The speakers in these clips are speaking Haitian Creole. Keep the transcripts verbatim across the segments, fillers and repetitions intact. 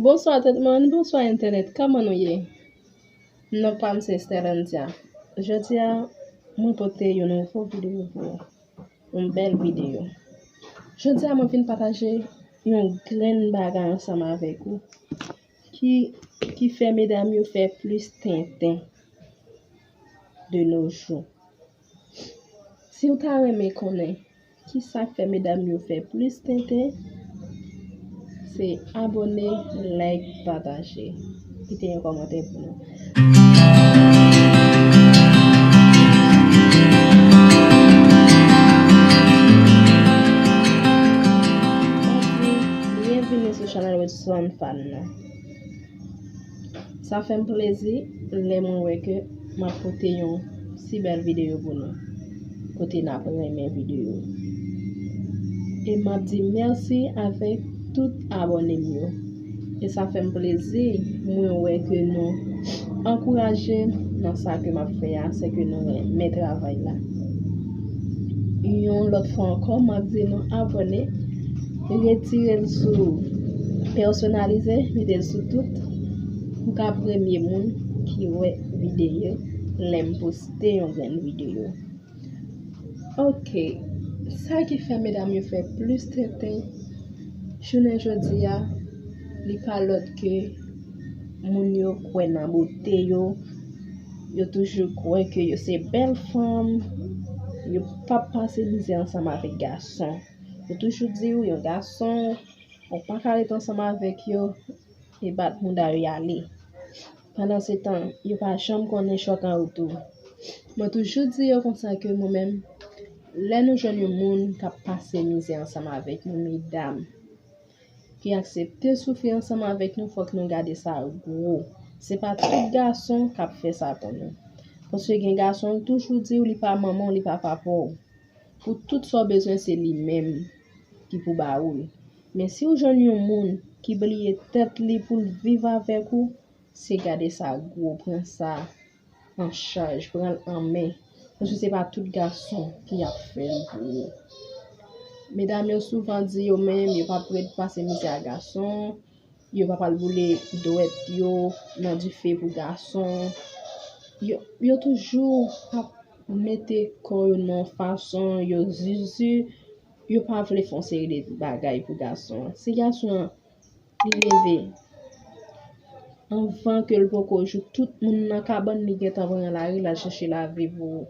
Bonswa tout moun, bonswa entènèt, kòman nou ye? Non pa m se Stellandia. Jodi a, mwen pote yon nouvo videyo pou ou, yon bèl videyo. Jodi a, mwen vin pataje yon grenn bagay ansanm avèk ou ki, ki fè medam yo fè plis tenten de nos jours. Si w ta renmen konnen ki sa k fè medam yo fè plis tenten, se abòne, like, pataje. Kite yon kòmantè pou nou. Byenvini sou chanèl Redson Fan nan. Sa fè m plezi lè mwen wè ke m ap pote yon si bèl videyo pou nou, kote n ap renmen videyo. E m ap di mèsi avèk tout abòne m yo. E sa fè m plezi, mwen wè ke nou ankouraje m nan sa ke m ap fè a, se ke nou renmen travay la. Yon lòt fwa ankò, m ap di nou abòne, retire l sou pèsonalize, mete l sou tout, pou ka premye moun ki wè videyo lè m poste yon grenn videyo. Ok, sa ki fè medam yo fè plis tenten jounen jodi a, li pa lòt ke moun yo kwè nan bote yo, yo toujou kwè ke yo se bèl fanm, yo p ap pase mizè ansanm avèk gason. Yo toujou di w yon gason, ou pa ka ret ansanm avèk yo, e bat mouda yo y ale. Pandansetan, yo pa janm konnen chòk an retou. Mwen toujou di yo konsa ke mwen menm, lè nou jwenn yon moun k ap pase mizè ansanm avèk nou, medam, ki aksepte soufri ansanm avèk nou, fòk nou gade sa gwo. Se pa tout gason k ap fè sa pou nou. Paske gen gason, li toujou di w li pa manman w, li pa papa w. Pou tout sa w bezwen, se li menm ki pou ba ou l. Men si w jwenn yon moun ki bliye tèt li pou l viv avèk ou, se gade sa gwo, pran sa an chaj, pran l an men. Paske se pa tout gason ki ap fè l pou ou. Medam yo souvan di yo menm, yo p ap ret pase mizè a gason, yo p ap al boule dwèt yo nan dife pou gason. Yo, yo toujou ap mete kò yo nan yon fason, yo zuzu, yo pa vle fè yon seri de bagay pou gason an. Si gason an, li leve, anvan ke l poko jou, tout moun nan kabann li gentan pran lari, l al chèche lavi pou ou.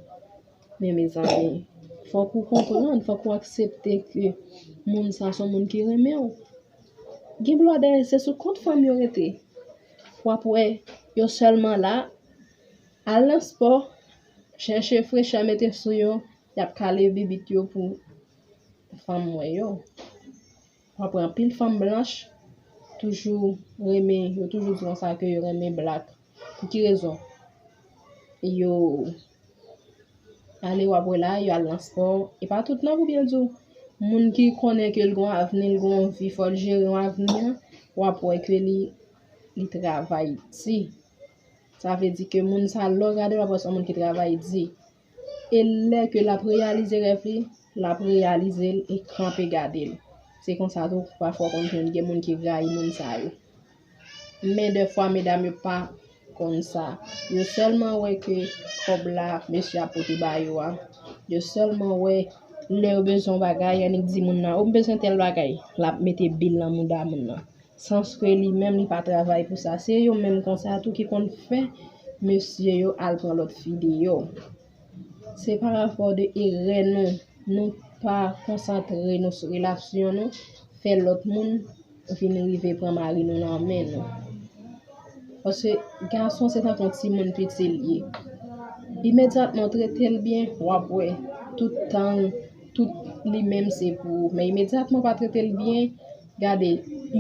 Men mezanmi, fòk ou konprann, fòk ou aksepte ke moun sa se yon moun ki renmen w. Gen lwa dèyè, se sou kont fanm yo rete. W ap wè, yo sèlman la, al nan spò, chèche frechè mete sou yo, y ap kale bibit yo pou fanm wè yo. W ap wè anpil fanm blanch toujou renmen, yo toujou di konsa ke yo renmen black. Pou ki rezon? Yo ale, w ap wè la, yo al nan spò. E pa tout non pou byen di w. Moun ki konnen ke l gon avni, l gon vi, fò l jere yon avni an, w ap wè ke li, li travay di. Sa vle di ke moun sa, lè w gade l, w ap wè se yon moun ki travay di. E lè ke l ap reyalize rèv li, l ap reyalize l e kanpe gade l. Se konsa tou, pafwa w konn jwenn gen moun ki rayi moun sa yo. Men dèfwa, medam yo pa konn sa. Yo sèlman wè ke kòb la, mesye ap pote ba yo a. Yo sèlman wè lè yo bezwen yon bagay, annik di moun nan, "O, m bezwen tèl bagay." L ap mete bil nan mouda moun nan. Sanske li menm, li pa travay pou sa. Se yo menm konsa tou ki konn fè mesye yo al pran lòt fi deyò. Se pa rapò de erè nou. Nou pa konsantre nou sou relasyon nou, fè lòt moun vin rive pran mari nou nan men nou. Paske gason se tankou yon timoun piti l ye. Imedyatman w trete l byen, w ap wè tout tan, tout li menm se pou ou. Men imedyatman w pa trete l byen, gade,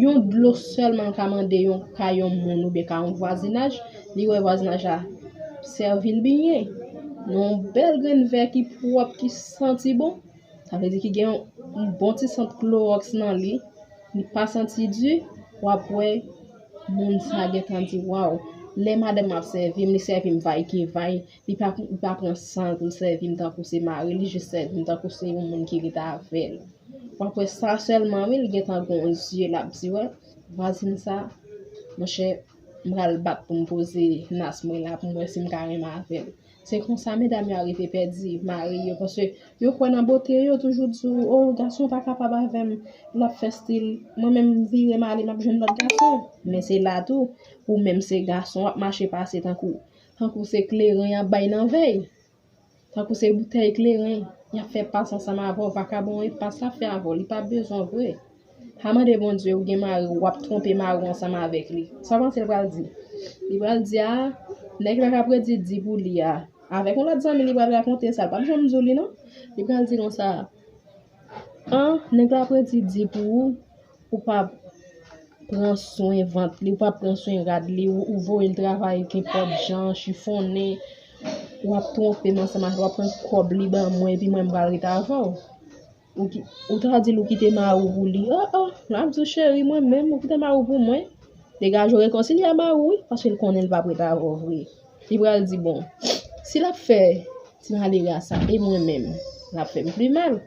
yon dlo sèlman l ka mande yon kay yon moun oubyen kay yon vwazinaj, li wè vwazinaj la sèvi l byen. Nan yon bèl grenn vè ki pwòp, ki santi bon, sa vle di ki gen yon, yon bon ti sant klowòks nan li, li pa santi di, w ap wè moun sa gentan di, "Waw, lè madanm ap sèvi m, li sèvi m vay ki vay, li pa, li pa pran san l pou l sèvi m tankou se mari l, li jis sèvi m tankou se yon moun ki rete avè l." W ap wè sa sèlman, wi, li gentan gon zye, l ap di, "Wè, vwazin sa, Monchè, m pral bat pou m poze nas mwen la, pou m wè si m ka renmen avè l. Se konsa medam yo arive pèdi mari yo, paske yo kwè nan bote yo, toujou di w, o, gason pa kapab avè m, l ap fè stil, mwen menm m vire m ale, m ap jwenn lòt gason. Men se la tou, ou menm se gason, w ap mache pase tankou, tankou se kleren y ap bay nan vèy. Tankou se boutèy kleren, y ap fè pas ansanm avè w, vakabon e pas l ap fè avè w, li pa bezwen w vre. Pa mande Bondye ou gen mari w, w ap twonpe mari w ansanm avèk li. Sa w panse l pral di? Li pral di, a, nèg la k ap redi di pou li a, avèk yon lòt zanmi li pral rakonte sa, l p ap janm di w li non. Li pral di konsa, an, nèg la ap redi di pou ou, ou p ap pran swen vant li, ou p ap pran swen rad li, ou, ou voye l travay kenpòt jan, chifonnen, w ap twonpe m ansanm avè l, w ap pran kòb li ban mwen, epi mwen m pral ret avè w. Ou, ki- ou ta di l ou kite mari w pou li. Oh, oh, l ap di w, cheri, mwen menm, ou kite mari w pou mwen. Degaje w rekonsilye a mari w, wi, paske l konnen l p ap ret avè w vre. Li pral di, bon, si l ap fè ti malere a sa, e mwen menm, l ap fè m pi mal.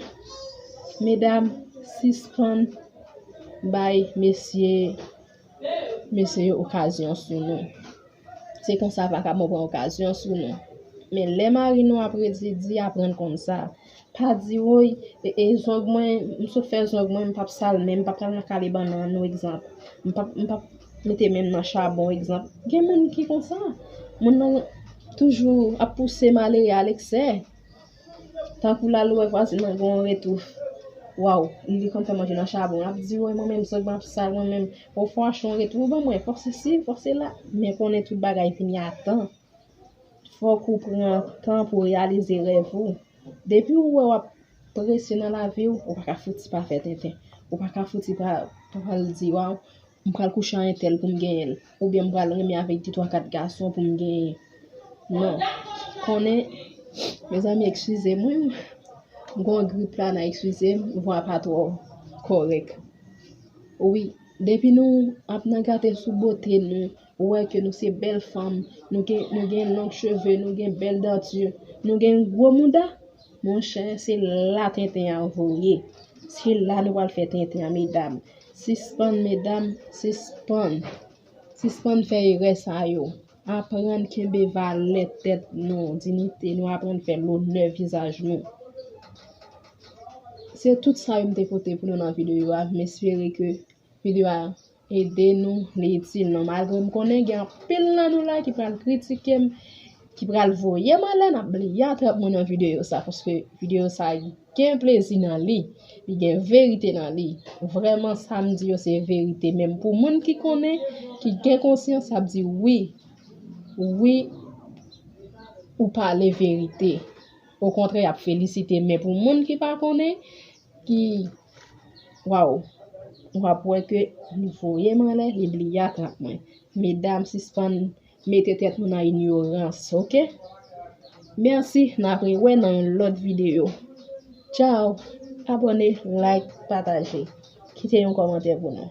Medam, sispann bay mesye, mesye yo okazyon sou nou. Se konsa vakabon pran okazyon sou nou. Men lè mari nou ap redi di, aprann konn sa. Pa di, woy, e, e zong mwen, m sot fè zong mwen, m p ap sal men, m p ap pral nan kale bannann, yon egzanp. M p ap, m p ap mete men m nan chabon, egzanp. Gen moun ki konsa. Moun nan toujou ap pouse malere a leksè. Tankou l al wè vwazin nan gen yon retouf. Waw, li konn fè manje nan chabon. L ap di, woy, mwen menm, zong mwen ap sal, mwen menm. O, fò w achte yon retouf ban mwen, fò sesi, fò sela. Men konnen tout bagay vini a tan. Fòk ou pran tan pou w reyalize rèv ou. Depi ou wè w ap prese nan lavi w, ou pa ka fouti pa fè tenten. Ou pa ka fouti pa, pa pral di, waw, m pral kouche a entèl pou m genyen l. Oubyen m pral renmen avèk de twa kat gason pou m genyen. Non. Konnen, mezanmi, eskize m, wi. M gon grip la, nan eskize m, vwa pa twò kòrèk. Wi, depi nou ap nan gate sou bote nou, ou wè ke nou se bèl fanm, nou gen, nou gen long cheve, nou gen bèl danti, nou gen gwo mouda, monchè, se la tenten an voye. Se la nou pral fè tenten an, medam. Sispann, medam, sispann. Sispann fè erè sa yo. Aprann kenbe valè tèt nou, diyite nou, aprann fè lonè vizaj nou. Se tout sa yo m te pote pou nou nan videyo a. M espere ke videyo a ede nou, li itil nou. Malgre m konnen gen anpil nan nou la ki pral kritike m, ki pral voye m anlè, n ap bliye atrap mwen nan videyo sa, paske videyo sa gen plezi nan li, li gen verite nan li. Vrèman, sa m di yo se verite. Men pou moun ki konnen, ki gen konsyans, ap di wi, wi, ou pale verite. Okontrè, y ap felisite. Men pou moun ki pa konnen, ki, waw, w ap wè ke li voye m anlè, li bliye atrap mwen. Medam, sispann mete tèt nou nan inyorans, oke? Mèsi, n ap rewè nan yon lòt videyo. Tchaw! Abòne, like, pataje. Kite yon kòmantè pou nou.